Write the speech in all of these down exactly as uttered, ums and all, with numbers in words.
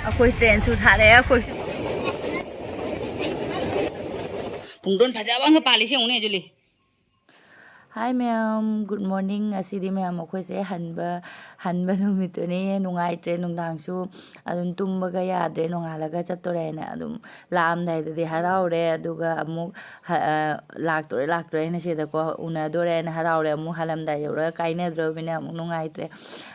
ꯑꯩꯈꯣꯏ ꯇ꯭ꯔꯦꯟꯁꯨ ꯊꯥꯔꯛꯑꯦ꯫ ꯑꯩꯈꯣꯏꯁꯨ ꯄꯨꯡꯗꯣꯟ ꯐꯖꯕ ꯑꯃꯒ ꯄꯥꯜꯂꯤꯁꯦ ꯌꯦꯡꯉꯨꯅꯦ, ꯖꯨꯂꯤ꯫ ꯍꯥꯏ ꯃꯌꯥꯝ, ꯒꯨꯗ ꯃꯣꯔꯅꯤꯡ꯫ ꯉꯁꯤꯗꯤ ꯃꯌꯥꯝ ꯑꯩꯈꯣꯏꯁꯦ ꯍꯟꯕ, ꯍꯟꯕ ꯅꯨꯃꯤꯠꯇꯨꯅꯦ꯫ ꯅꯨꯡꯉꯥꯏꯇ꯭ꯔꯦ, ꯅꯨꯡꯗꯥꯡꯁꯨ ꯑꯗꯨꯝ ꯇꯨꯝꯕꯒ ꯌꯥꯗ꯭ꯔꯦ꯫ ꯅꯣꯡꯉꯥꯜꯂꯒ ꯆꯠꯇꯣꯔꯦ ꯍꯥꯏꯅ ꯑꯗꯨꯝ ꯂꯥꯛꯑꯝꯗꯥꯏꯗꯗꯤ ꯍꯔꯥꯎꯔꯦ, ꯑꯗꯨꯒ ꯑꯃꯨꯛ ꯍ-, ꯑ, ꯂꯥꯛꯇꯣꯔꯦ, ꯂꯥꯛꯇꯣꯔꯦ ꯍꯥꯏꯅ ꯁꯤꯗꯀꯣ ꯎꯅꯗꯣꯔꯦ ꯍꯥꯏꯅ ꯍꯔꯥꯎꯔꯦ꯫ ꯑꯃꯨꯛ ꯍꯜꯂꯝꯗꯥꯏ ꯌꯧꯔꯒ ꯀꯥꯏꯅꯗ꯭ꯔꯕꯅꯤꯅ ꯑꯃꯨꯛ ꯅꯨꯡꯉꯥꯏꯇ꯭ꯔꯦ꯫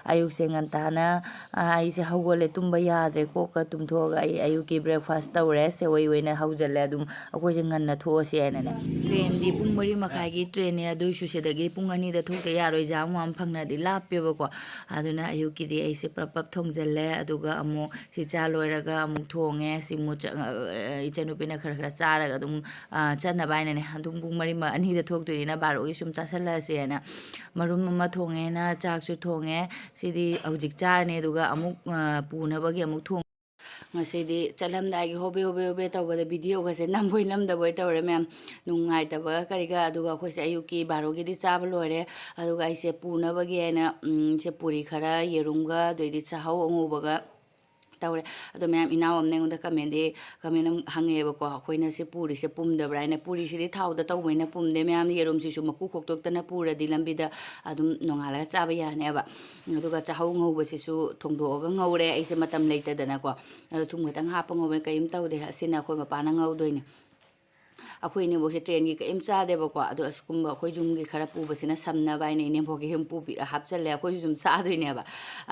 ꯑꯌꯨꯛꯁꯦ ꯉꯟꯇꯥꯅ, ꯑ, ꯑꯩꯁꯦ ꯍꯧꯒꯠꯂꯦ, ꯇꯨꯝꯕ ꯌꯥꯗ꯭ꯔꯦ꯫ ꯀꯣꯛꯀ ꯇꯨꯝꯊꯣꯛꯑꯒ ꯑꯩ ꯑꯌꯨꯛꯀꯤ ꯕ꯭ꯔꯦꯛꯐꯥꯁ ꯇꯧꯔꯦ꯫ ꯁꯦꯋꯩ ꯑꯣꯏꯅ ꯍꯧꯖꯤꯜꯂꯦ꯫ ꯑꯗꯨꯝ ꯑꯩꯈꯣꯏꯁꯦ ꯉꯟꯅ ꯊꯣꯛꯑꯁꯤ ꯍꯥꯏꯅꯅꯦ꯫ ꯇ꯭ꯔꯦꯟꯗꯤ ꯄꯨꯡ ꯃꯔꯤ ꯃꯈꯥꯏꯒꯤ ꯇ꯭ꯔꯦꯟꯅꯦ, ꯑꯗꯨꯏꯁꯨ ꯁꯤꯗꯒꯤ ꯄꯨꯡ ꯑꯅꯤꯗ ꯊꯣꯛꯇ ꯌꯥꯔꯣꯏ, ꯖꯥꯝ ꯋꯥꯝ ꯐꯪꯅꯗꯤ ꯂꯥꯞꯄꯦꯕꯀꯣ꯫ ꯑꯗꯨꯅ ꯑꯌꯨꯛꯀꯤꯗꯤ ꯑꯩꯁꯦ ꯄ꯭ꯔꯞ ꯄ꯭ꯔꯞ ꯊꯣꯡꯖꯜꯂꯦ, ꯑꯗꯨꯒ ꯑꯃꯨꯛ ꯁꯤ ꯆꯥ ꯂꯣꯏꯔꯒ ꯑꯃꯨꯛ ꯊꯣꯡꯉꯦ꯫ ꯁꯤ ꯃꯨ-, ꯆ-, ꯑ, ꯏꯆꯟꯅꯨꯄꯤꯅ ꯈꯔ ꯈꯔ ꯆꯥꯔꯒ ꯑꯗꯨꯝ, ꯑ, ꯆꯠꯅꯕ ꯍꯥꯏꯅꯅꯦ꯫ ꯑꯗꯨꯝ ꯄꯨꯡ ꯃꯔꯤ ꯃ-, ꯑꯅꯤꯗ ꯊꯣꯛꯇꯣꯏꯅꯤꯅ ꯕꯥꯔꯣꯒꯤ ꯁꯨꯝ ꯆꯥꯁꯜꯂꯛꯑꯁꯦꯅ ꯃꯔꯨꯝ ꯑꯃ ꯊꯣꯡꯉꯦꯅ ꯆꯥꯛꯁꯨ ꯊꯣꯡꯉꯦ꯫ ꯁꯤꯗꯤ ꯍꯧꯖꯤꯛ ꯆꯥꯔꯅꯤ, ꯑꯗꯨꯒ ꯑꯃꯨꯛ, ꯑ, ꯄꯨꯅꯕꯒꯤ ꯑꯃꯨꯛ ꯊꯣꯡ-, ꯉꯁꯤꯗꯤ ꯆꯠꯂꯝꯗꯥꯏꯒꯤ ꯍꯣꯕꯦ ꯍꯣꯕꯦ ꯍꯣꯕꯦ ꯇꯧꯕꯗ ꯚꯤꯗꯤꯑꯣꯒꯁꯦ ꯅꯝꯕꯣꯏ ꯅꯝꯗꯕꯣꯏ ꯇꯧꯔꯦ ꯃꯌꯥꯝ, ꯅꯨꯡꯉꯥꯏꯇꯕꯒ ꯀꯔꯤꯒ꯫ ꯑꯗꯨꯒ ꯑꯩꯈꯣꯏꯁꯦ ꯑꯌꯨꯛꯀꯤ ꯕꯥꯔꯣꯒꯤꯗꯤ ꯆꯥꯕ ꯂꯣꯏꯔꯦ꯫ ꯑꯗꯨꯒ ꯑꯩꯁꯦ ꯄꯨꯅꯕꯒꯤ ꯍꯥꯏꯅ, ꯎꯝ, ꯁꯦ ꯄꯨꯔꯤ ꯈꯔ, ꯌꯦꯔꯨꯝꯒ, ꯑꯗꯩꯗꯤ ꯆꯥꯍꯧ ꯑꯉꯧꯕꯒ ꯇꯧꯔꯦ꯫ ꯑꯗꯣ ꯃꯌꯥꯝ, ꯏꯅꯥꯎ ꯑꯃꯅ ꯑꯩꯉꯣꯟꯗ ꯀꯃꯦꯟꯗꯤ, ꯀꯃꯦꯟ ꯑꯃ ꯍꯪꯉꯛꯑꯦꯕꯀꯣ, ꯑꯩꯈꯣꯏꯅ ꯁꯤ ꯄꯨꯔꯤꯁꯦ ꯄꯨꯝꯗꯕ꯭ꯔꯥ ꯍꯥꯏꯅ꯫ ꯄꯨꯔꯤꯁꯤꯗꯤ ꯊꯥꯎꯗ ꯇꯧꯕꯅꯤꯅ ꯄꯨꯝꯗꯦ ꯃꯌꯥꯝ, ꯌꯦꯔꯨꯝꯁꯤꯁꯨ ꯃꯀꯨ ꯈꯣꯛꯇꯣꯛꯇꯅ ꯄꯨꯔꯗꯤ ꯂꯝꯕꯤꯗ ꯑꯗꯨꯝ ꯅꯣꯡꯉꯥꯜꯂꯒ ꯆꯥꯕ ꯌꯥꯅꯦꯕ꯫ ꯑꯗꯨꯒ ꯆꯥꯍꯧ ꯉꯧꯕꯁꯤꯁꯨ ꯊꯣꯡꯗꯣꯛꯑꯒ ꯉꯧꯔꯦ ꯑꯩꯁꯦ ꯃꯇꯝ ꯂꯩꯇꯗꯅꯀꯣ꯫ ꯑꯗꯣ ꯊꯨꯝ ꯈꯤꯇꯪ ꯍꯥꯞꯄ ꯉꯧꯕꯅꯤ, ꯀꯔꯤꯝ ꯇꯧꯗꯦ꯫ ꯑꯁꯤꯅ ꯑꯩꯈꯣꯏ ꯃꯄꯥꯅ ꯉꯧꯗꯣꯏꯅꯦ꯫ ꯑꯩꯈꯣꯏ ꯏꯅꯦꯝꯕꯣꯛꯁꯦ ꯇ꯭ꯔꯦꯟꯒꯤ ꯀꯔꯤꯝ ꯆꯥꯗꯦꯕꯀꯣ꯫ ꯑꯗꯣ ꯑꯁꯤꯒꯨꯝꯕ ꯑꯩꯈꯣꯏ ꯌꯨꯝꯒꯤ ꯈꯔ ꯄꯨꯕꯁꯤꯅ ꯁꯝꯅꯕ ꯍꯥꯏꯅ ꯏꯅꯦꯝꯕꯣꯛꯀꯤ ꯁꯨꯝ ꯄꯨꯕꯤ-, ꯍꯥꯞꯆꯜꯂꯦ꯫ ꯑꯩꯈꯣꯏꯁꯨ ꯁꯨꯝ ꯆꯥꯗꯣꯏꯅꯦꯕ꯫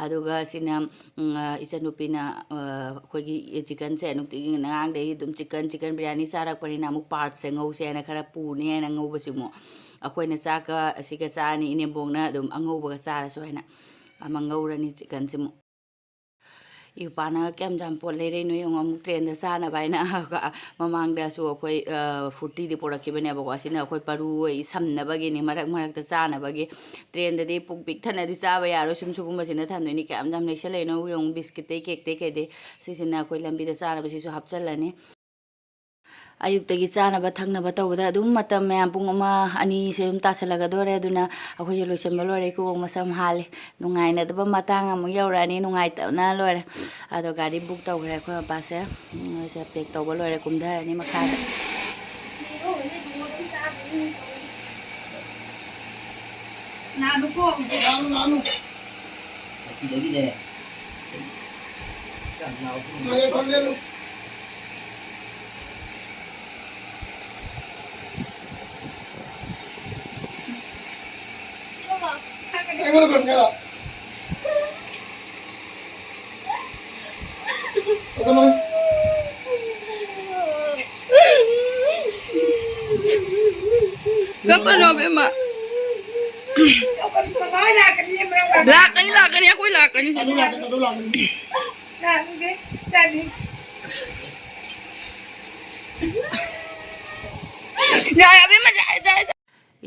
ꯑꯗꯨꯒ ꯁꯤꯅ, ꯎꯝ, ꯑ, ꯏꯆꯟꯅꯨꯄꯤꯅ, ꯑ, ꯑꯩꯈꯣꯏꯒꯤ ꯆꯤꯛꯀꯟꯁꯦ ꯅꯨꯡꯇꯤꯒꯤ ꯑꯉꯥꯡꯗꯒꯤ ꯑꯗꯨꯝ ꯆꯤꯛꯀꯟ, ꯆꯤꯛꯀꯟ ꯕꯤꯔꯌꯥꯅꯤ ꯆꯥꯔꯛꯄꯅꯤꯅ ꯑꯃꯨꯛ ꯄꯥꯔꯠꯁꯦ ꯉꯧꯁꯦ ꯍꯥꯏꯅ ꯈꯔ ꯄꯨꯅꯤ ꯍꯥꯏꯅ ꯉꯧꯕꯁꯤ ꯑꯃꯨꯛ ꯑꯩꯈꯣꯏꯅ ꯆꯥꯛꯀ ꯑꯁꯤꯒ ꯆꯥꯔꯅꯤ, ꯏꯅꯦꯝꯕꯣꯛꯅ ꯑꯗꯨꯝ ꯑꯉꯧꯕꯒ ꯆꯥꯔꯁꯨ ꯍꯥꯏꯅ ꯑꯃ ꯉꯧꯔꯅꯤ ꯆꯤꯛꯀꯟꯁꯤꯃꯨꯛ꯫ ꯏꯄꯥꯅ ꯀꯌꯥꯝ ꯌꯥꯝ ꯄꯣꯠ ꯂꯩꯔꯛꯏꯅꯣ ꯌꯦꯡꯉꯣ, ꯑꯃꯨꯛ ꯇ꯭ꯔꯦꯟꯗ ꯆꯥꯅꯕ ꯍꯥꯏꯅ꯫ ꯃꯃꯥꯡꯗꯁꯨ ꯑꯩꯈꯣꯏ, ꯑ, ꯐꯨꯔꯇꯤꯗꯤ ꯄꯨꯔꯛꯈꯤꯕꯅꯦꯕꯀꯣ꯫ ꯑꯁꯤꯅ ꯑꯩꯈꯣꯏ ꯄꯔꯨ ꯍꯣꯏ ꯁꯝꯅꯕꯒꯤꯅꯤ, ꯃꯔꯛ ꯃꯔꯛꯇ ꯆꯥꯅꯕꯒꯤ꯫ ꯇ꯭ꯔꯦꯟꯗꯗꯤ ꯄꯨꯛ ꯄꯤꯛ ꯊꯟꯅꯗꯤ ꯆꯥꯕ ꯌꯥꯔꯣꯏ, ꯁꯨꯝ ꯁꯤꯒꯨꯝꯕꯁꯤꯅ ꯊꯟꯗꯣꯏꯅꯤ꯫ ꯀꯌꯥꯝ ꯌꯥꯝ ꯂꯩꯁꯜꯂꯛꯏꯅꯣ ꯌꯦꯡꯉꯣ, ꯕꯤꯁꯀꯤꯠꯇꯩ, ꯀꯦꯛꯇꯩ, ꯀꯩꯗꯩ꯫ ꯁꯤꯁꯤꯅ ꯑꯩꯈꯣꯏ ꯂꯝꯕꯤꯗ ꯆꯥꯅꯕꯁꯤꯁꯨ ꯍꯥꯞꯆꯜꯂꯅꯤ꯫ ꯑꯌꯨꯛꯇꯒꯤ ꯆꯥꯅꯕ ꯊꯛꯅꯕ ꯇꯧꯕꯗ ꯑꯗꯨꯝ ꯃꯇꯝ ꯃꯌꯥꯝ ꯄꯨꯡ ꯑꯃ ꯑꯅꯤꯁꯦ ꯑꯗꯨꯝ ꯇꯥꯁꯜꯂꯛꯀꯗꯣꯔꯦ꯫ ꯑꯗꯨꯅ ꯑꯩꯈꯣꯏꯁꯦ ꯂꯣꯏꯁꯤꯟꯕ ꯂꯣꯏꯔꯦ, ꯏꯀꯨꯕꯣꯛ ꯃꯁꯝ ꯍꯥꯜꯂꯦ꯫ ꯅꯨꯡꯉꯥꯏꯅꯗꯕ ꯃꯇꯥꯡ ꯑꯃꯨꯛ ꯌꯧꯔꯛꯑꯅꯤ, ꯅꯨꯡꯉꯥꯏꯇꯕꯅ ꯂꯣꯏꯔꯦ꯫ ꯑꯗꯣ ꯒꯥꯔꯤ ꯕꯨꯛ ꯇꯧꯈ꯭ꯔꯦ ꯑꯩꯈꯣꯏ ꯃꯄꯥꯁꯦ꯫ ꯎꯝ, ꯃꯣꯏꯁꯦ ꯄꯦꯛ ꯇꯧꯕ ꯂꯣꯏꯔꯦ, ꯀꯨꯝꯊꯔꯅꯤ ꯃꯈꯥꯗ꯫ ꯅꯥꯅꯨꯀꯣ꯫ ꯅꯥꯅꯨ, ꯅꯥꯅꯨ꯫ ꯑꯁꯤꯗꯒꯤꯅꯦ꯫ ꯌꯥꯝ ꯂꯥꯎꯕ꯫ ꯐꯔꯦ, ꯐꯔꯦ, ꯑꯗꯨ꯫ ꯑꯩꯉꯣꯟꯗ ꯐꯣꯟ ꯀꯩꯅꯣ꯫ ꯀꯞꯀꯅꯣ꯫ ꯀꯞꯀꯅꯣ, ꯏꯕꯦꯝꯃ꯫ ꯂꯥꯛꯀꯅꯤ, ꯂꯥꯛꯀꯅꯤ, ꯑꯩꯈꯣꯏ ꯂꯥꯛꯀꯅꯤ꯫ ꯑꯗꯨ ꯂꯥꯛꯀꯅꯤ, ꯑꯗꯨ ꯂꯥꯛꯀꯅꯤ꯫ ꯂꯥꯛꯅꯤꯡꯗꯦ, ꯆꯥꯅꯤꯡ-, ꯌꯥꯔꯦ, ꯑꯕꯦꯝꯃ, ꯌꯥꯔꯦ, ꯌꯥꯔꯦ꯫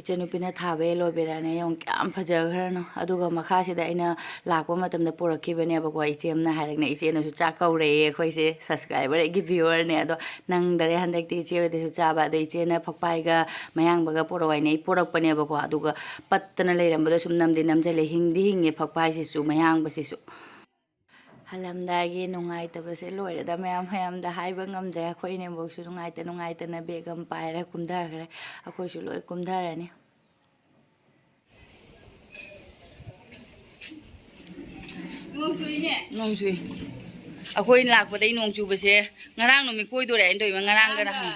ꯏꯆꯟꯅꯨꯄꯤꯅ ꯊꯥꯕ ꯑꯦꯂꯣꯕꯦꯔꯥꯅꯦ, ꯌꯦꯡꯉꯨ ꯀꯌꯥꯝ ꯐꯖꯈ꯭ꯔꯅꯣ꯫ ꯑꯗꯨꯒ ꯃꯈꯥꯁꯤꯗ ꯑꯩꯅ ꯂꯥꯛꯄ ꯃꯇꯝꯗ ꯄꯨꯔꯛꯈꯤꯕꯅꯦꯕꯀꯣ, ꯏꯆꯦ ꯑꯃꯅ ꯍꯥꯏꯔꯛꯅꯦ, ꯏꯆꯦꯅꯁꯨ ꯆꯥꯛ ꯀꯧꯔꯛꯑꯦ꯫ ꯑꯩꯈꯣꯏꯁꯦ ꯁꯕꯁꯀ꯭ꯔꯥꯏꯕꯔ ꯑꯩꯒꯤ ꯚ꯭ꯌꯨꯋꯔꯅꯦ, ꯑꯗꯣ ꯅꯪꯗꯔꯦ ꯍꯟꯗꯛꯇꯤ ꯏꯆꯦ ꯍꯣꯏꯗꯁꯨ ꯆꯥꯕ꯫ ꯑꯗꯣ ꯏꯆꯦꯅ ꯐꯛꯄꯥꯏꯒ ꯃꯌꯥꯡꯕꯒ ꯄꯨꯔꯛꯑꯣ ꯍꯥꯏꯅ ꯑꯩ ꯄꯨꯔꯛꯄꯅꯦꯕꯀꯣ, ꯑꯗꯨꯒ ꯄꯠꯇꯅ ꯂꯩꯔꯝꯕꯗꯣ ꯁꯨꯝ ꯅꯝꯗꯤ ꯅꯝꯁꯤꯜꯂꯦ꯫ ꯍꯤꯡꯗꯤ ꯍꯤꯡꯉꯦ ꯐꯛꯄꯥꯏꯁꯤꯁꯨ, ꯃꯌꯥꯡꯕꯁꯤꯁꯨ꯫ ꯍꯜꯂꯝꯗꯥꯏꯒꯤ ꯅꯨꯡꯉꯥꯏꯇꯕꯁꯦ ꯂꯣꯏꯔꯦꯗ ꯃꯌꯥꯝ, ꯃꯌꯥꯝꯗ ꯍꯥꯏꯕ ꯉꯝꯗ꯭ꯔꯦ꯫ ꯑꯩꯈꯣꯏ ꯏꯅꯦꯝꯕꯣꯛꯁꯨ ꯅꯨꯡꯉꯥꯏꯇ ꯅꯨꯡꯉꯥꯏꯇꯅ ꯕꯦꯒ ꯑꯃ ꯄꯥꯏꯔ ꯀꯨꯝꯊꯈ꯭ꯔꯦ꯫ ꯑꯩꯈꯣꯏꯁꯨ ꯂꯣꯏ ꯀꯨꯝꯊꯔꯅꯤ꯫ ꯅꯣꯡ ꯆꯨꯏꯅꯦ꯫ ꯅꯣꯡ ꯆꯨꯏ꯫ ꯑꯩꯈꯣꯏ ꯂꯥꯛꯄꯗꯩ ꯅꯣꯡ ꯆꯨꯕꯁꯦ ꯉꯔꯥꯡ ꯅꯨꯃꯤꯠ ꯀꯣꯏꯗꯣꯔꯦ ꯑꯩꯅ ꯇꯧꯔꯤꯕ, ꯉꯔꯥꯡꯒ ꯅꯍꯥꯟ꯫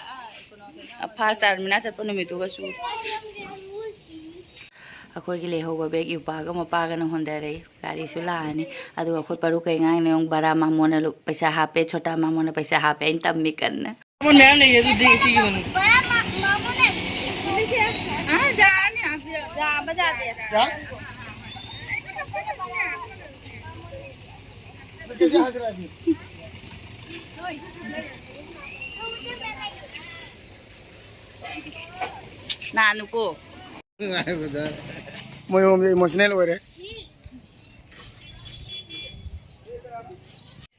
ꯐꯥꯔꯁ ꯆꯥꯔꯃꯤꯅꯥ ꯆꯠꯄ ꯅꯨꯃꯤꯠꯇꯨꯒꯁꯨ꯫ ꯑꯩꯈꯣꯏꯒꯤ ꯂꯩꯍꯧꯕ ꯕꯦꯒ ꯏꯄꯥꯒ ꯃꯄꯥꯒꯅ ꯍꯣꯟꯊꯔꯛꯏ꯫ ꯒꯥꯔꯤꯁꯨ ꯂꯥꯛꯑꯅꯤ꯫ ꯑꯗꯨꯒ ꯑꯩꯈꯣꯏ ꯄꯔꯨ ꯀꯩꯉꯥꯡꯅ ꯌꯦꯡꯉꯨ, ꯕꯔꯥ ꯃꯥꯃꯣꯅ ꯂꯨ-, ꯄꯩꯁꯥ ꯍꯥꯞꯄꯦ, ꯁꯣꯇꯥ ꯃꯥꯃꯣꯅ ꯄꯩꯁꯥ ꯍꯥꯞꯄꯦ, ꯑꯩꯅ ꯇꯝꯃꯤ ꯀꯟꯅ꯫ ꯃꯌꯥꯝ ꯂꯩꯌꯦ ꯑꯗꯨꯗꯤ ꯁꯤꯒꯤ ꯃꯅꯨꯡꯗ꯫ ꯑꯥ, ꯌꯥꯔꯅꯤ, ꯌꯥꯕ ꯌꯥꯗꯦ꯫ ꯌꯥ? कैसे हंस रहा है? ꯅꯥꯅꯨꯀꯣ꯫ ꯃꯣꯏ ꯑꯍꯨꯝꯁꯦ ꯏꯃꯣꯁꯅꯦꯜ ꯑꯣꯏꯔꯦ꯫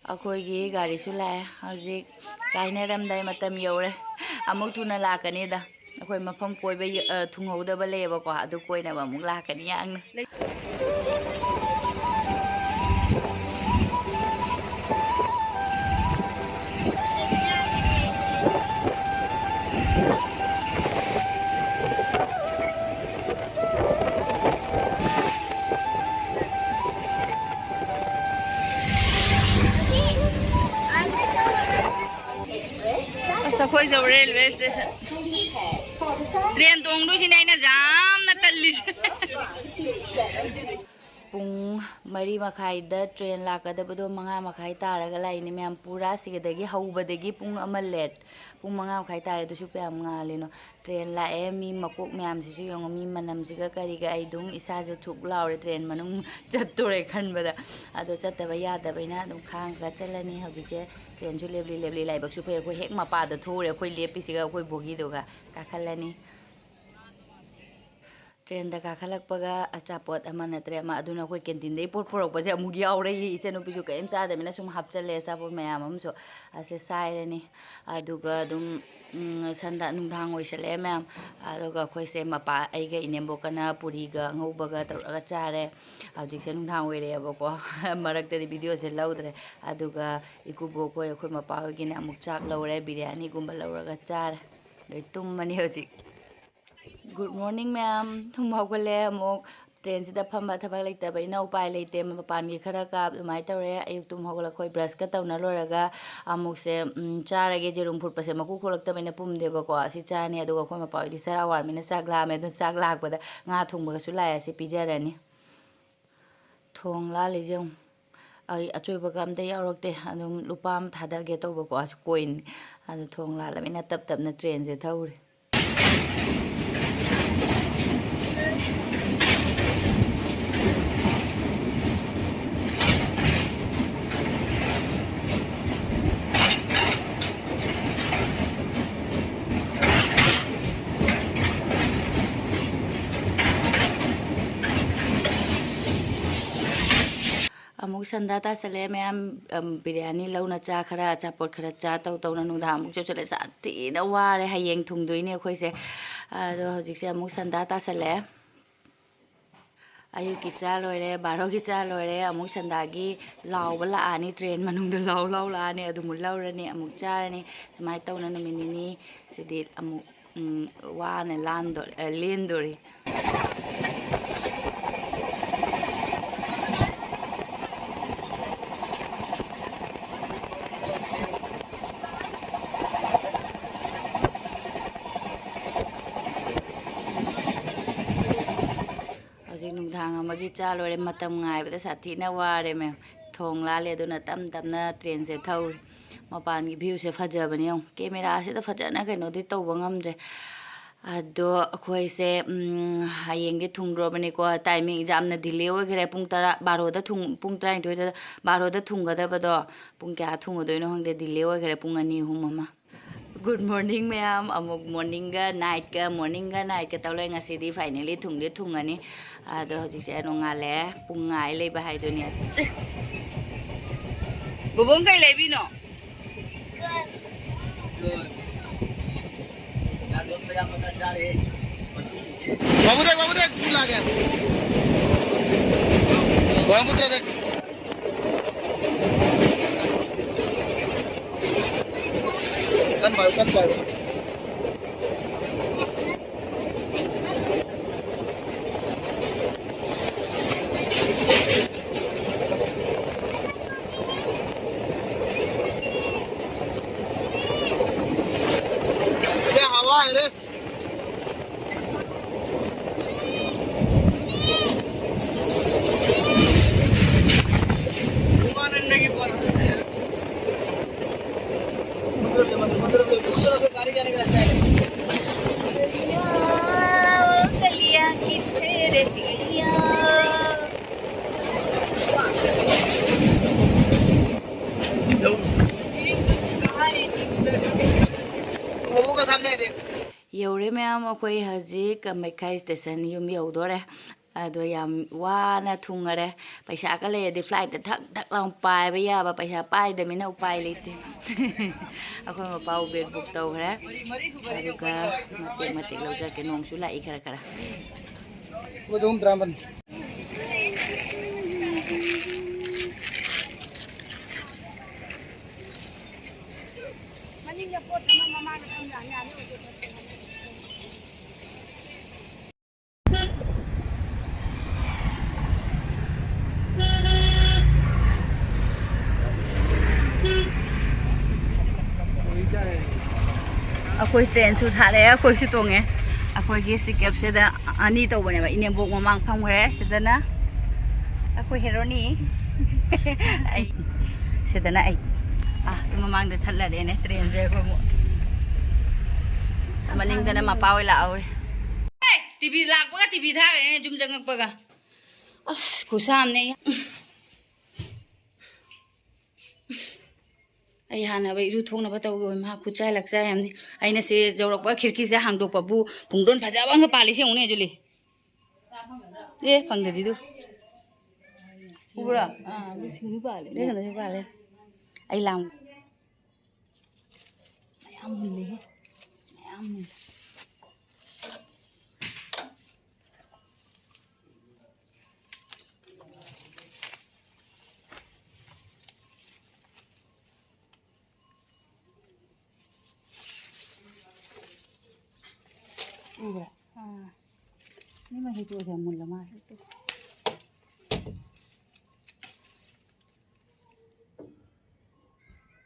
ꯑꯩꯈꯣꯏꯒꯤ ꯒꯥꯔꯤꯁꯨ ꯂꯥꯛꯑꯦ꯫ ꯍꯧꯖꯤꯛ ꯀꯥꯏꯅꯔꯝꯗꯥꯏ ꯃꯇꯝ ꯌꯧꯔꯦ꯫ ꯑꯃꯨꯛ ꯊꯨꯅ ꯂꯥꯛꯀꯅꯤꯗ꯫ ꯑꯩꯈꯣꯏ ꯃꯐꯝ ꯀꯣꯏꯕ ꯌ-, ꯑ, ꯊꯨꯡꯍꯧꯗꯕ ꯂꯩꯌꯦꯕꯀꯣ, ꯑꯗꯨ ꯀꯣꯏꯅꯕ ꯑꯃꯨꯛ ꯂꯥꯛꯀꯅꯤ ꯌꯥꯡꯅ꯫ ꯑꯁ, ꯑꯩꯈꯣꯏ ꯌꯧꯔꯦ ꯔꯦꯜꯋꯦ ꯁ꯭ꯇꯦꯁꯟ꯫ ꯇ꯭ꯔꯦꯟ ꯇꯣꯡꯗꯣꯏꯁꯤꯅꯦ ꯑꯩꯅ ꯌꯥꯝꯅ ꯇꯜꯂꯤꯁꯦ꯫ ꯄꯨꯡ ꯃꯔꯤ ꯃꯈꯥꯏꯗ ꯇ꯭ꯔꯦꯟ ꯂꯥꯛꯀꯗꯕꯗꯣ ꯃꯉꯥ ꯃꯈꯥꯏ ꯇꯥꯔꯒ ꯂꯥꯛꯏꯅꯦ ꯃꯌꯥꯝ꯫ ꯄꯨꯔꯥ ꯁꯤꯗꯒꯤ ꯍꯧꯕꯗꯒꯤ ꯄꯨꯡ ꯑꯃ ꯂꯦꯠ꯫ ꯄꯨꯡ ꯃꯉꯥ ꯃꯈꯥꯏ ꯇꯥꯔꯦ, ꯑꯗꯨꯁꯨ ꯀꯌꯥꯝ ꯉꯥꯜꯂꯤꯅꯣ꯫ ꯇ꯭ꯔꯦꯟ ꯂꯥꯛꯑꯦ, ꯃꯤ ꯃꯀꯣꯛ ꯃꯌꯥꯝꯁꯤꯁꯨ ꯌꯦꯡꯉꯣ, ꯃꯤ ꯃꯅꯝꯁꯤꯒ ꯀꯔꯤꯒ꯫ ꯑꯩ ꯑꯗꯨꯝ ꯏꯁꯥꯁꯦ ꯊꯨꯛ ꯂꯥꯎꯔꯦ ꯇ꯭ꯔꯦꯟ ꯃꯅꯨꯡ ꯆꯠꯇꯣꯔꯦ ꯈꯟꯕꯗ꯫ ꯑꯗꯣ ꯆꯠꯇꯕ ꯌꯥꯗꯕꯅꯤꯅ ꯑꯗꯨꯝ ꯈꯥꯡꯉꯒ ꯆꯠꯂꯅꯤ꯫ ꯍꯧꯖꯤꯛꯁꯦ ꯇ꯭ꯔꯦꯟꯁꯨ ꯂꯦꯞꯂꯤ ꯂꯦꯞꯂꯤ꯫ ꯂꯥꯏꯕꯛꯁꯨ ꯐꯩ, ꯑꯩꯈꯣꯏ ꯍꯦꯛ ꯃꯄꯥꯗ ꯊꯣꯛꯎꯔꯦ, ꯑꯩꯈꯣꯏ ꯂꯦꯞꯄꯤꯁꯤꯒ ꯑꯩꯈꯣꯏ ꯕꯣꯒꯤꯗꯨꯒ꯫ ꯀꯥꯈꯠꯂꯅꯤ꯫ ꯇ꯭ꯔꯦꯟꯗ ꯀꯥꯈꯠꯂꯛꯄꯒ ꯑꯆꯥꯄꯣꯠ ꯑꯃ ꯅꯠꯇ꯭ꯔꯦ ꯑꯃ, ꯑꯗꯨꯅ ꯑꯩꯈꯣꯏ ꯀꯦꯟꯇꯤꯟꯗꯩ ꯄꯣꯠ ꯄꯨꯔꯛꯄꯁꯦ ꯑꯃꯨꯛ ꯌꯥꯎꯔꯛꯏ꯫ ꯏꯆꯟꯅꯨꯄꯤꯁꯨ ꯀꯔꯤꯝ ꯆꯥꯗꯕꯅꯤꯅ ꯁꯨꯝ ꯍꯥꯞꯆꯜꯂꯦ ꯑꯆꯥꯄꯣꯠ ꯃꯌꯥꯝ ꯑꯃꯁꯨ꯫ ꯑꯁꯦ ꯆꯥꯏꯔꯅꯤ꯫ ꯑꯗꯨꯒ ꯑꯗꯨꯝ, ꯎꯝ, ꯁꯟꯗ-, ꯅꯨꯡꯗꯥꯡ ꯑꯣꯏꯁꯜꯂꯛꯑꯦ ꯃꯌꯥꯝ꯫ ꯑꯗꯨꯒ ꯑꯩꯈꯣꯏꯁꯦ ꯃꯄꯥ, ꯑꯩꯒ ꯏꯅꯦꯝꯕꯣꯛꯀꯅ ꯄꯨꯔꯤꯒ ꯑꯉꯧꯕꯒ ꯇꯧꯔꯒ ꯆꯥꯔꯦ꯫ ꯍꯧꯖꯤꯛꯁꯦ ꯅꯨꯡꯗꯥꯡ ꯑꯣꯏꯔꯛꯑꯦꯕꯀꯣ꯫ ꯃꯔꯛꯇꯗꯤ ꯚꯤꯗꯤꯑꯣꯁꯦ ꯂꯧꯗ꯭ꯔꯦ꯫ ꯑꯗꯨꯒ ꯏꯀꯨꯕꯣꯛ ꯈꯣꯏ, ꯑꯩꯈꯣꯏ ꯃꯄꯥ ꯍꯣꯏꯒꯤꯅ ꯑꯃꯨꯛ ꯆꯥꯛ ꯂꯧꯔꯦ, ꯕꯤꯔꯌꯥꯅꯤꯒꯨꯝꯕ ꯂꯧꯔꯒ ꯆꯥꯔꯦ꯫ ꯂꯣꯏ ꯇꯨꯝꯃꯅꯤ ꯍꯧꯖꯤꯛ꯫ Good morning ꯃꯌꯥꯝ꯫ ꯇꯨꯝ ꯍꯧꯒꯠꯂꯦ ꯑꯃꯨꯛ꯫ ꯇ꯭ꯔꯦꯟꯁꯤꯗ ꯐꯝꯕ ꯊꯕꯛ ꯂꯩꯇꯕꯅꯤꯅ ꯎꯄꯥꯏ ꯂꯩꯇꯦ꯫ ꯃꯄꯥꯟꯒꯤ ꯈꯔ ꯀꯥꯞ ꯑꯗꯨꯃꯥꯏꯅ ꯇꯧꯔꯦ꯫ ꯑꯌꯨꯛ ꯇꯨꯝ ꯍꯧꯒꯠꯂꯛ ꯑꯩꯈꯣꯏ ꯕ꯭ꯔꯁꯀ ꯇꯧꯅ ꯂꯣꯏꯔꯒ ꯑꯃꯨꯛꯁꯦ, ꯎꯝ, ꯆꯥꯔꯒꯦ꯫ ꯌꯦꯔꯨꯝ ꯐꯨꯠꯄꯁꯦ ꯃꯀꯨ ꯈꯣꯛꯂꯛꯇꯕꯅꯤꯅ ꯄꯨꯝꯗꯦꯕꯀꯣ꯫ ꯑꯁꯤ ꯆꯥꯔꯅꯤ꯫ ꯑꯗꯨꯒ ꯑꯩꯈꯣꯏ ꯃꯄꯥ ꯍꯣꯏꯗꯤ ꯆꯔꯥ ꯋꯥꯔꯃꯤꯅ ꯆꯥꯛ ꯂꯥꯝꯃꯦ꯫ ꯑꯗꯨꯅ ꯆꯥꯛ ꯂꯥꯛꯄꯗ ꯉꯥ ꯊꯣꯡꯕꯒꯁꯨ ꯂꯥꯛꯑꯦ꯫ ꯑꯁꯤ ꯄꯤꯖꯔꯅꯤ꯫ ꯊꯣꯡ ꯂꯥꯜꯂꯤꯁꯦ ꯌꯦꯡꯉꯨ꯫ ꯑꯩ ꯑꯆꯣꯏꯕꯒ ꯑꯝꯇ ꯌꯥꯎꯔꯛꯇꯦ꯫ ꯑꯗꯨꯝ ꯂꯨꯄꯥ ꯑꯃ ꯊꯥꯗꯒꯦ ꯇꯧꯕꯀꯣ꯫ ꯑꯁꯤ ꯀꯣꯏꯟ꯫ ꯑꯗꯨ ꯊꯣꯡ ꯂꯥꯜꯂꯕꯅꯤꯅ ꯇꯞ ꯇꯞꯅ ꯇ꯭ꯔꯦꯟꯁꯦ ꯊꯧꯔꯤ꯫ ꯑꯃꯨꯛ ꯁꯟꯗꯥ ꯇꯥꯁꯜꯂꯛꯑꯦ ꯃꯌꯥꯝ꯫ ꯑꯝ, ꯕꯤꯔꯌꯥꯅꯤ ꯂꯧꯅ ꯆꯥ ꯈꯔ, ꯑꯆꯥꯄꯣꯠ ꯈꯔ ꯆꯥ ꯇꯧ ꯇꯧꯅ ꯅꯨꯡꯗꯥꯡ ꯑꯃꯨꯛ ꯆꯠꯁꯜꯂꯦ꯫ ꯁꯥꯊꯤꯅ ꯋꯥꯔꯦ꯫ ꯍꯌꯦꯡ ꯊꯨꯡꯗꯣꯏꯅꯦ ꯑꯩꯈꯣꯏꯁꯦ꯫ ꯑꯗꯣ ꯍꯧꯖꯤꯛꯁꯦ ꯑꯃꯨꯛ ꯁꯟꯗꯥ ꯇꯥꯁꯜꯂꯛꯑꯦ꯫ ꯑꯌꯨꯛꯀꯤ ꯆꯥ ꯂꯣꯏꯔꯦ, ꯕꯥꯔꯣꯒꯤ ꯆꯥ ꯂꯣꯏꯔꯦ꯫ ꯑꯃꯨꯛ ꯁꯟꯗꯥꯒꯤ ꯂꯥꯎꯕ ꯂꯥꯛꯑꯅꯤ, ꯇ꯭ꯔꯦꯟ ꯃꯅꯨꯡꯗ ꯂꯥꯎ ꯂꯥꯎ ꯂꯥꯛꯑꯅꯤ꯫ ꯑꯗꯨꯃꯨꯛ ꯂꯧꯔꯅꯤ, ꯑꯃꯨꯛ ꯆꯥꯔꯅꯤ꯫ ꯁꯨꯃꯥꯏꯅ ꯇꯧꯅ ꯅꯨꯃꯤꯠ ꯅꯤꯅꯤ ꯁꯤꯗꯤ ꯑꯃꯨꯛ, ꯎꯝ, ꯋꯥꯅ ꯂꯥꯟꯗꯣꯔꯦ, ꯑ, ꯂꯦꯟꯗꯣꯔꯤ꯫ ꯍꯧꯖꯤꯛ ꯅꯨꯡꯗꯥꯡ ꯑꯃꯒꯤ ꯆꯥ ꯂꯣꯏꯔꯦ꯫ ꯃꯇꯝ ꯉꯥꯏꯕꯗ ꯁꯥꯊꯤꯅ ꯋꯥꯔꯦ ꯃꯌꯥꯝ꯫ ꯊꯣꯡ ꯂꯥꯜꯂꯦ, ꯑꯗꯨꯅ ꯇꯞ ꯇꯞꯅ ꯇ꯭ꯔꯦꯟꯁꯦ ꯊꯧꯔꯤ꯫ ꯃꯄꯥꯟꯒꯤ ꯚ꯭ꯌꯨꯁꯦ ꯐꯖꯕꯅꯦ ꯌꯦꯡꯉꯨ꯫ ꯀꯦꯃꯦꯔꯥꯁꯤꯗ ꯐꯖꯅ ꯀꯩꯅꯣꯗꯤ ꯇꯧꯕ ꯉꯝꯗ꯭ꯔꯦ꯫ ꯑꯗꯣ ꯑꯩꯈꯣꯏꯁꯦ, ꯎꯝ, ꯍꯌꯦꯡꯗꯤ ꯊꯨꯡꯗ꯭ꯔꯣꯕꯅꯤꯀꯣ꯫ ꯇꯥꯏꯃꯤꯡ ꯌꯥꯝꯅ ꯗꯤꯂꯦ ꯑꯣꯏꯈ꯭ꯔꯦ꯫ ꯄꯨꯡ ꯇꯔꯥ, ꯕꯥꯔꯣꯗ ꯊꯨꯡ-, ꯄꯨꯡ ꯇꯔꯥꯅꯤꯊꯣꯏꯗ, ꯕꯥꯔꯣꯗ ꯊꯨꯡꯒꯗꯕꯗꯣ ꯄꯨꯡ ꯀꯌꯥ ꯊꯨꯡꯉꯗꯣꯏꯅꯣ ꯈꯪꯗꯦ꯫ ꯗꯤꯂꯦ ꯑꯣꯏꯈ꯭ꯔꯦ ꯄꯨꯡ ꯑꯅꯤ, ꯑꯍꯨꯝ ꯑꯃ꯫ Good morning ꯃꯌꯥꯝ꯫ ꯑꯃꯨꯛ morningꯒ nightꯀ, morningꯒ nightꯀ ꯇꯧ ꯂꯩ꯫ ꯉꯁꯤꯗꯤ finally ꯊꯨꯡꯗꯤ ꯊꯨꯡꯉꯅꯤ꯫ ꯑꯗꯣ ꯍꯧꯖꯤꯛꯁꯦ ꯅꯣꯡꯉꯥꯜꯂꯦ꯫ ꯄꯨꯡ ꯉꯥꯏ ꯂꯩꯕ ꯍꯥꯏꯗꯨꯅꯤ꯫ ꯕꯣꯕꯣꯡ ꯀꯩ ꯂꯩꯕꯤꯅꯣ? ꯕꯥꯕꯨ ꯗꯦꯈ, ꯕꯥꯕꯨ ꯗꯦꯈ, ꯄꯨꯂ ꯒꯌꯥ꯫ ꯕ꯭ꯔꯍꯃꯄꯨꯇ꯭ꯔ ꯗꯦꯈ꯫ ꯀꯟ ꯄꯥꯏꯌꯨ, ꯀꯟ ꯄꯥꯏꯌꯨ꯫ क्या हवा है रे? लोगों का सामने देख। ꯌꯧꯔꯦ ꯃꯌꯥꯝ, ꯑꯩꯈꯣꯏ ꯍꯧꯖꯤꯛ ꯀꯥꯃꯩꯈꯥ station ꯌꯨꯝ ꯌꯧꯗꯣꯔꯦ꯫ ꯑꯗꯣ ꯌꯥꯝ ꯋꯥꯅ ꯊꯨꯡꯉꯔꯦ꯫ ꯄꯩꯁꯥꯒ ꯂꯩꯔꯗꯤ flightꯇ ꯊꯛ ꯊꯛ ꯂꯥꯎ ꯄꯥꯏꯕ ꯌꯥꯕ, ꯄꯩꯁꯥ ꯄꯥꯏꯗꯕꯅꯤꯅ ꯎꯄꯥꯏ ꯂꯩꯇꯦ꯫ ꯑꯩꯈꯣꯏ ꯃꯄꯥ Uber book ꯇꯧꯈ꯭ꯔꯦ꯫ ꯑꯗꯨꯒ ꯃꯇꯦꯛ ꯃꯇꯦꯛ ꯂꯧꯖꯔꯛꯀꯦ꯫ ꯅꯣꯡꯁꯨ ꯂꯥꯛꯏ ꯈꯔ ꯈꯔ꯫ ꯂꯨꯄꯥ ꯆꯍꯨꯝ ꯇꯔꯥꯃꯥꯄꯟ꯫ ꯃꯅꯤꯡꯗ ꯄꯣꯠ ꯊꯝꯃ ꯃꯃꯥꯡꯗ ꯊꯝ ꯌꯥꯅꯤ, ꯌꯥꯅꯤ ꯑꯣꯏꯗꯣꯏ ꯄꯣꯠ ꯊꯝꯃ꯫ ꯑꯩꯈꯣꯏ trainꯁꯨ ꯊꯥꯔꯛꯑꯦ, ꯑꯩꯈꯣꯏꯁꯨ ꯇꯣꯡꯉꯦ꯫ ꯑꯩꯈꯣꯏꯒꯤ seat capꯁꯤꯗ ꯑꯅꯤ ꯇꯧꯕꯅꯦꯕ, ꯏꯅꯦꯝꯕꯣꯛ ꯃꯃꯥꯡ ꯐꯝꯈ꯭ꯔꯦ, ꯁꯤꯗꯅ ꯑꯩꯈꯣꯏ heroꯅꯤ꯫ ꯑꯩ ꯁꯤꯗꯅ ꯑꯩ꯫ ꯑꯥ, ꯃꯃꯥꯡꯗ ꯊꯠꯂꯔꯦꯅꯦ trainꯁꯦ ꯑꯩꯈꯣꯏ ꯑꯃꯨꯛ꯫ ꯃꯅꯤꯡꯗꯅ ꯃꯄꯥ ꯍꯣꯏ ꯂꯥꯛꯍꯧꯔꯦ꯫ ꯑꯦ, TV ꯂꯥꯛꯄꯒ TV ꯊꯥꯈ꯭ꯔꯦꯅꯦ ꯌꯨꯝ ꯆꯪꯉꯛꯄꯒ꯫ ꯑꯁ, ꯈꯨꯁꯥꯝꯅꯦ꯫ ꯑꯩ ꯍꯥꯟꯅ ꯏꯔꯨ ꯊꯣꯛꯅꯕ ꯇꯧꯒꯦ, ꯃꯥ ꯈꯨꯠꯆꯥꯏ ꯂꯥꯛꯆꯥꯏ ꯍꯥꯏꯕꯅꯤ꯫ ꯑꯩꯅ ꯁꯤ ꯌꯧꯔꯛꯄ ꯈꯤꯔꯀꯤꯁꯦ ꯍꯥꯡꯗꯣꯛꯄꯕꯨ ꯄꯨꯡꯗꯣꯟ ꯐꯖꯕ ꯑꯃꯒ ꯄꯥꯜꯂꯤ, ꯁꯤ ꯌꯦꯡꯉꯨꯅꯦ, ꯖꯨꯂꯤ꯫ ꯑꯦ, ꯐꯪꯗꯗꯤ ꯑꯗꯨ꯫ ꯎꯕ꯭ꯔꯣ? ꯑꯥ, ꯑꯗꯨ ꯁꯤꯡꯖꯨ ꯄꯥꯜꯂꯦ꯫ ꯑꯗꯨ ꯀꯩꯅꯣꯁꯨ ꯄꯥꯜꯂꯦ꯫ ꯑꯩ ꯂꯥꯡ-, ꯃꯌꯥꯝ ꯃꯨꯜꯂꯦꯍꯦ꯫ ꯃꯌꯥꯝ ꯃꯨꯜꯂꯦ꯫ ꯎꯕ꯭ꯔꯥ? ꯑꯥ꯫ ꯅꯤ ꯃꯍꯤ ꯇꯣꯛꯑꯁꯦ ꯌꯥꯝ ꯃꯨꯜꯂ ꯃꯥꯜꯂꯦ꯫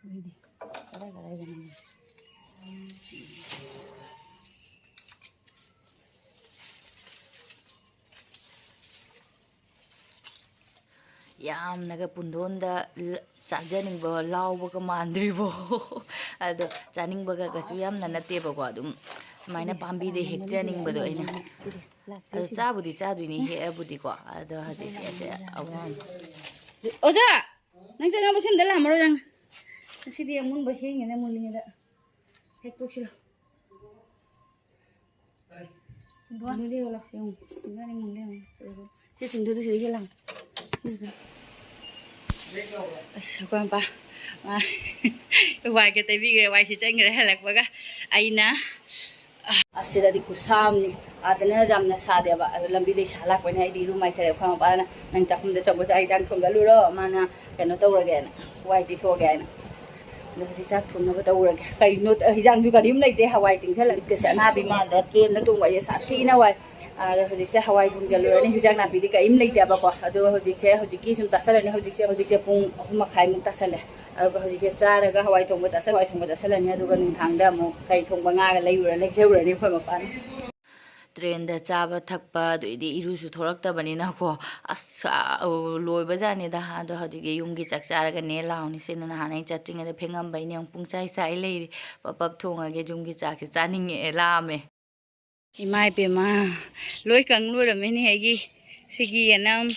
ꯑꯗꯨꯗꯤ ꯀꯗꯥꯏ ꯀꯗꯥꯏꯗꯅꯣ? ꯌꯥꯝꯅꯒ ꯄꯨꯡꯗꯣꯟꯗ ꯂ-, ꯆꯥꯖꯅꯤꯡꯕ ꯂꯥꯎꯕꯒ ꯃꯥꯟꯗ꯭ꯔꯤꯕꯣ? ꯑꯗꯣ ꯆꯥꯅꯤꯡꯕꯒ ꯀꯩꯁꯨ ꯌꯥꯝꯅ ꯅꯠꯇꯦꯕꯀꯣ, ꯑꯗꯨꯝ ꯁꯨꯃꯥꯏꯅ ꯄꯥꯝꯕꯤꯗꯩ ꯍꯦꯛꯆꯅꯤꯡꯕꯗꯣ ꯑꯩꯅ꯫ ꯑꯗꯣ ꯆꯥꯕꯨꯗꯤ ꯆꯥꯗꯣꯏꯅꯤ ꯍꯦꯛꯑꯕꯨꯗꯤꯀꯣ, ꯑꯗꯣ ꯍꯧꯖꯤꯛꯁꯦ ꯑꯁꯦ ꯑꯋꯥ-, ꯑꯣꯖꯥ! ꯅꯪ ꯆꯪꯉꯕ ꯁꯤꯝꯗ ꯂꯥꯛꯑꯝꯃꯔꯣꯏ ꯅꯪ꯫ ꯉꯁꯤꯗꯤ ꯑꯃꯨꯟꯕ ꯍꯦꯡꯉꯦꯅ ꯃꯨꯜꯂꯤꯉꯩꯗ ꯍꯦꯛꯇꯣꯛꯁꯤꯔꯣ? ꯀꯩꯅꯣꯁꯦ ꯌꯦꯡꯉꯣ, ꯌꯦꯡꯉꯣ꯫ ꯁꯤ ꯁꯤꯡꯗꯨꯗ ꯁꯤꯗꯒꯤ ꯂꯪ꯫ ꯁꯤꯁꯦ꯫ ꯑꯁ, ꯑꯩꯈꯣꯏ ꯃꯄꯥ, ꯃꯥ ꯋꯥꯏꯒ ꯇꯩꯕꯤꯈ꯭ꯔꯦ, ꯋꯥꯏ ꯁꯤꯠꯆꯟꯈ꯭ꯔꯦ ꯍꯜꯂꯛꯄꯒ꯫ ꯑꯩꯅ, ꯑꯁ, ꯁꯤꯗꯗꯤ ꯈꯨꯠꯁꯥ ꯑꯃꯅꯤ꯫ ꯑꯥꯗꯅ ꯌꯥꯝꯅ ꯁꯥꯗꯦꯕ, ꯑꯗꯨ ꯂꯝꯕꯤꯗꯩ ꯁꯥ ꯂꯥꯛꯄꯅꯤꯅ ꯑꯩꯗꯤ ꯏꯔꯨ ꯃꯥꯏꯊꯔꯦ꯫ ꯑꯩꯈꯣꯏ ꯃꯄꯥꯅ, "ꯅꯪ ꯆꯥꯛꯈꯨꯝꯗ ꯆꯪꯕꯁꯦ ꯑꯩ ꯏꯟꯖꯥꯡ ꯊꯣꯡꯒꯠꯂꯨꯔꯣ, ꯃꯥꯅ ꯀꯩꯅꯣ ꯇꯧꯔꯒꯦꯅ, ꯋꯥꯏ ꯇꯩꯊꯣꯛꯑꯒꯦ" ꯍꯥꯏꯅ꯫ ꯑꯗꯣ ꯍꯧꯖꯤꯛ ꯆꯥꯛ ꯊꯣꯡꯅꯕ ꯇꯧꯔꯒꯦ꯫ ꯀꯩꯅꯣ, ꯍꯤꯟꯖꯥꯡꯁꯨ ꯀꯔꯤꯝ ꯂꯩꯇꯦ, ꯍꯋꯥꯏ ꯇꯤꯡꯁꯜꯂ꯫ ꯃꯤꯠꯀꯁꯦ ꯑꯅꯥꯕꯤ ꯃꯥꯟꯗ꯭ꯔꯥ? ꯇ꯭ꯔꯦꯟꯗ ꯇꯣꯡꯕ ꯍꯥꯏꯁꯦ ꯁꯥꯊꯤꯅ ꯋꯥꯏ꯫ ꯑꯗꯣ ꯍꯧꯖꯤꯛꯁꯦ ꯍꯋꯥꯏ ꯊꯣꯡꯖꯜꯂꯨꯔꯅꯤ, ꯍꯤꯟꯖꯥꯡ ꯅꯥꯄꯤꯗꯤ ꯀꯔꯤꯝ ꯂꯩꯇꯦꯕꯀꯣ꯫ ꯑꯗꯣ ꯍꯧꯖꯤꯛꯁꯦ, ꯍꯧꯖꯤꯛꯀꯤ ꯁꯨꯝ ꯆꯥꯁꯜꯂꯅꯤ꯫ ꯍꯧꯖꯤꯛꯁꯦ, ꯍꯧꯖꯤꯛꯁꯦ ꯄꯨꯡ ꯑꯍꯨꯝ ꯃꯈꯥꯏꯃꯨꯛ ꯇꯥꯁꯜꯂꯦ꯫ ꯑꯗꯨꯒ ꯍꯧꯖꯤꯛꯁꯦ ꯆꯥꯔꯒ ꯍꯋꯥꯏ ꯊꯣꯡꯕ ꯆꯥꯁꯜ-, ꯍꯋꯥꯏ ꯊꯣꯡꯕ ꯆꯥꯁꯜꯂꯅꯤ꯫ ꯑꯗꯨꯒ ꯅꯨꯡꯗꯥꯡꯗ ꯑꯃꯨꯛ ꯀꯩ ꯊꯣꯡꯕ ꯉꯥꯒ ꯂꯩꯔꯨꯔ, ꯂꯩꯖꯔꯨꯔꯅꯤ ꯑꯩꯈꯣꯏ ꯃꯄꯥꯅ꯫ ꯇ꯭ꯔꯦꯟꯗ ꯆꯥꯕ ꯊꯛꯄ, ꯑꯗꯩꯗꯤ ꯏꯔꯨꯁꯨ ꯊꯣꯔꯛꯇꯕꯅꯤꯅꯀꯣ꯫ ꯑꯁ, ꯑ, ꯂꯣꯏꯕꯖꯥꯠꯅꯤꯗ꯫ ꯑꯗꯣ ꯍꯧꯖꯤꯛꯇꯤ ꯌꯨꯝꯒꯤ ꯆꯥꯛ ꯆꯥꯔꯒꯅꯦ ꯂꯥꯎꯅꯤ꯫ ꯁꯤꯅ ꯅꯍꯥꯟ ꯑꯩ ꯆꯠꯇ꯭ꯔꯤꯉꯩꯗ ꯐꯦꯡꯉꯝꯕꯩꯅꯦ, ꯑꯃꯨꯛ ꯄꯨꯡꯆꯥꯏ ꯆꯥꯏ ꯂꯩꯔꯤ꯫ ꯄꯞ ꯄꯞ ꯊꯣꯡꯉꯒꯦ, ꯌꯨꯝꯒꯤ ꯆꯥꯛꯁꯦ ꯆꯥꯅꯤꯡꯉꯛꯑꯦ, ꯂꯥꯝꯃꯦ꯫ ꯏꯃꯥ ꯏꯄꯦꯝꯃ, ꯂꯣꯏ ꯀꯪ ꯂꯣꯏꯔꯝꯃꯦꯅꯦ ꯑꯩꯒꯤ ꯁꯤꯒꯤ ꯌꯦꯅꯝ,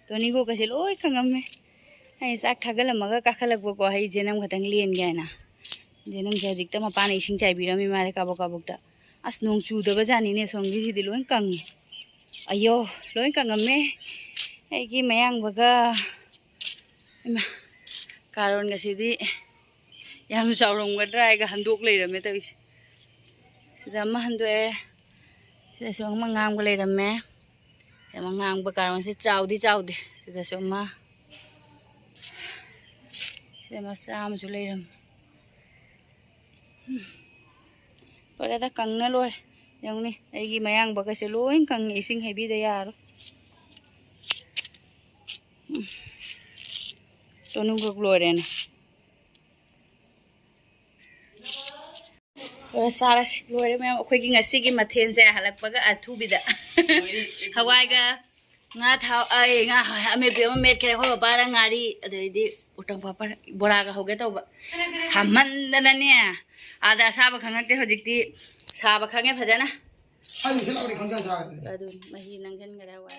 ꯇꯣꯅꯤꯒꯣꯛꯀꯁꯦ ꯂꯣꯏ ꯀꯪꯉꯝꯃꯦ꯫ ꯑꯩ ꯆꯥꯛ ꯊꯥꯒꯠꯂꯝꯃꯒ ꯀꯥꯈꯠꯂꯛꯄꯀꯣ, ꯑꯩ ꯌꯦꯅꯝ ꯈꯛꯇꯪ ꯂꯦꯟꯒꯦ ꯍꯥꯏꯅ꯫ ꯌꯦꯅꯝꯁꯦ ꯍꯧꯖꯤꯛꯇ ꯃꯄꯥꯅ ꯏꯁꯤꯡ ꯆꯥꯏꯕꯤꯔꯝꯃꯤ ꯃꯥꯜꯂꯦ ꯀꯥꯕꯣꯛ ꯀꯥꯕꯣꯛꯇ꯫ ꯑꯁ, ꯅꯣꯡ ꯆꯨꯗꯕ ꯖꯥꯠꯅꯤꯅꯦ, ꯁꯣꯝꯒꯤꯁꯤꯗꯤ ꯂꯣꯏ ꯀꯪꯉꯦ꯫ ꯑꯌꯣ, ꯂꯣꯏ ꯀꯪꯉꯝꯃꯦ꯫ ꯑꯩꯒꯤ ꯃꯌꯥꯡꯕꯒ, ꯏꯃꯥ, ꯀꯥꯔꯣꯟꯒꯁꯤꯗꯤ ꯌꯥꯝ ꯆꯥꯎꯔꯝꯒꯗ꯭ꯔꯥ ꯍꯥꯏꯒ ꯍꯟꯗꯣꯛ ꯂꯩꯔꯝꯃꯦ ꯇꯧꯔꯤꯁꯦ꯫ ꯁꯤꯗ ꯑꯃ ꯍꯟꯗꯣꯛꯑꯦ, ꯁꯤꯗꯁꯨ ꯑꯃ ꯉꯥꯡꯕ ꯂꯩꯔꯝꯃꯦ꯫ ꯁꯤ ꯑꯃ ꯉꯥꯡꯕ ꯀꯥꯔꯣꯟꯁꯤ ꯆꯥꯎꯗꯤ ꯆꯥꯎꯗꯦ꯫ ꯁꯤꯗꯁꯨ ꯑꯃ, ꯁꯤꯗ ꯃꯆꯥ ꯑꯃꯁꯨ ꯂꯩꯔꯝꯃꯦ꯫ ꯎꯝ꯫ ꯂꯣꯏꯔꯦꯗ, ꯀꯪꯅ ꯂꯣꯏꯔꯦ꯫ ꯌꯦꯡꯉꯨꯅꯦ, ꯑꯩꯒꯤ ꯃꯌꯥꯡꯕꯒꯁꯦ ꯂꯣꯏ ꯀꯪꯉꯦ, ꯏꯁꯤꯡ ꯍꯩꯕꯤꯗ ꯌꯥꯔꯣꯏ꯫ ꯎꯝ꯫ ꯇꯣꯅꯨꯒꯛ ꯂꯣꯏꯔꯦꯅ꯫ ꯂꯣꯏꯔꯦ, ꯆꯥꯔꯁꯤ꯫ ꯂꯣꯏꯔꯦ ꯃꯌꯥꯝ, ꯑꯩꯈꯣꯏꯒꯤ ꯉꯁꯤꯒꯤ ꯃꯊꯦꯜꯁꯦ ꯍꯜꯂꯛꯄꯒ ꯑꯊꯨꯕꯤꯗ꯫ ꯍꯋꯥꯏꯒ ꯉꯥ ꯊꯥꯎ, ꯑꯩ ꯉꯥ ꯑꯃꯦꯠꯄꯤ ꯑꯃ ꯃꯦꯠꯈ꯭ꯔꯦ꯫ ꯑꯩꯈꯣꯏ ꯕꯕꯥꯅ ꯉꯥꯔꯤ, ꯑꯗꯩꯗꯤ ꯎꯇꯪ ꯄꯥꯄꯔ, ꯕꯣꯔꯥꯒ ꯍꯧꯒꯦ ꯇꯧꯕ꯫ ꯁꯥꯃꯟꯗꯅꯅꯦ, ꯑꯥꯗ ꯑꯁꯥꯕ ꯈꯪꯉꯛꯇꯦ, ꯍꯧꯖꯤꯛꯇꯤ ꯁꯥꯕ ꯈꯪꯉꯦ ꯐꯖꯅ꯫ ꯑꯩ ꯅꯨꯡꯁꯤꯠ ꯂꯥꯛꯄꯗꯤ ꯈꯪꯁꯥ ꯁꯥꯒꯗꯕꯅꯤ꯫ ꯑꯗꯨꯅꯤ, ꯃꯍꯤ ꯅꯪꯁꯤꯟꯈ꯭ꯔꯦ ꯍꯋꯥꯏ꯫